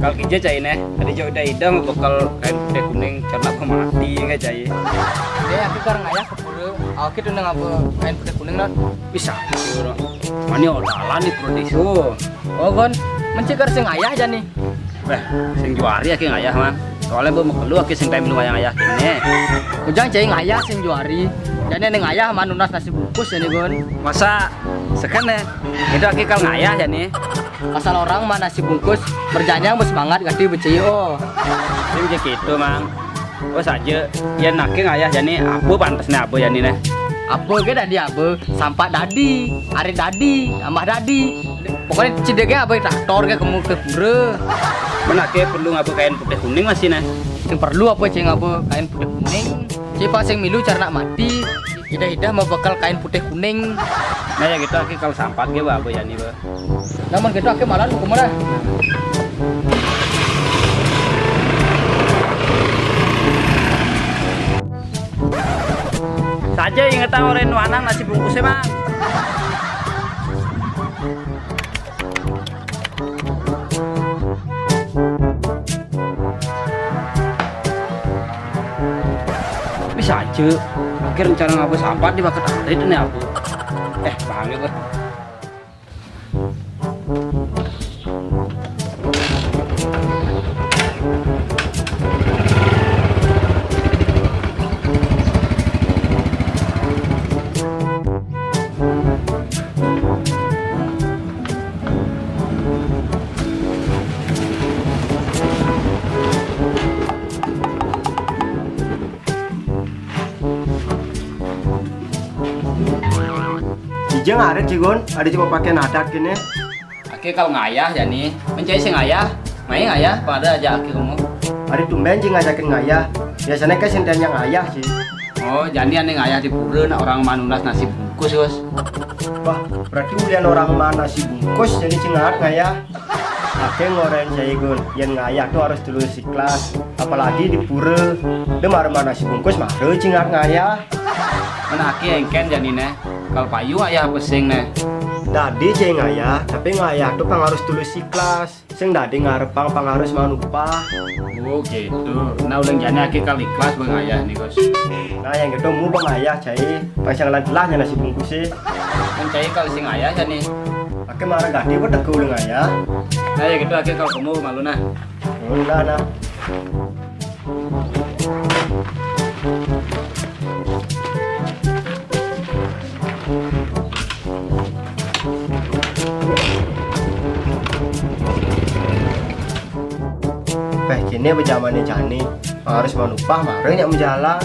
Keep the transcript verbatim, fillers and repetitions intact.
Kal kija cai neh, adi jauh dah idam bekal kain putih kuning, cerna aku mati nggak cai. Deh, aku kar ngayah ke pura. Oke tuh nang apa kain putih kuning, Ron? Bisa, bro. Mani odalan di pura disu. Oh, Gon, mencikar sing ayah jani. Beh, sing juari aki ngayah, man. Soalnya bu mekelu aki sing time lu ngayah kene. Ujang cai ngayah sing juari. Jani ning ngayah man nunas nasi bungkus jani, Gon. Masa seken ya? Itu aki kal ngayah jani. Asal orang mah nasi bungkus, berjani yang bersemangat gati becei, oh. Sing je gitu, Mang. Oh saja, ya nake ngayah jani apa pantasnya apa jani neh? Apa ge dadi apa? Sampat dadi, arit dadi, tambah dadi. Pokoknya cedek ge apa traktor ge kemu ke pura. Mana ke perlu ngapa kain putih kuning masih neh? Sing perlu apa ceng apa kain putih kuning? Cai pa sing milu cara nak mati. Idah-idah mau bekal kain putih kuning. Nah ya gitu aki kalau sampat ge apa jani ba. Namun gitu aki malam mau kemana? Saja ingetan orang nuanang nasi bungkusnya, Mang. Bisa aja. Akhir rencana ngabus sampah di bakat arit ini aku. Eh, bangga gue. Ijeng arit, Cigun, ada coba pakai nadat gini. Oke, kalau ngayah jani, mencai sing ngayah, main ngayah, pada aja aki kamu. Ada tumben sih ngajakin ngayah. Biasanya kan sing tanya ngayah sih. Oh, jani ane ngayah di pura nak orang manunas nasi bungkus, Gus. Wah, berarti ulian orang mana nasi bungkus jadi cingat ngayah. Oke, ngoren saya, Gun. Yang ngayah tuh harus dulu ikhlas. Apalagi di pura. Dia marah mana nasi bungkus, marah cingat ngayah. Mana aki engken jani neh. Kalau payu ayah pesing neh. Dadi cai ngayah, tapi ngayah tuh pang harus tulus ikhlas. Sing dadi ngarepang pang harus manupah. Oh gitu. Nah ulang jani aki kal ikhlas bang ayah nih, Gus. Nah yang gitu mu bang ayah cai, pang sing lan telahnya nasi bungkus sih. Kan cai kal sing ayah jani. Aki marah gadi apa teke ulang ayah? Nah ya gitu aki kal kamu malu nah. Udah nah. Peh kini apa jamane jani, harus manupah marah nyak menjalan.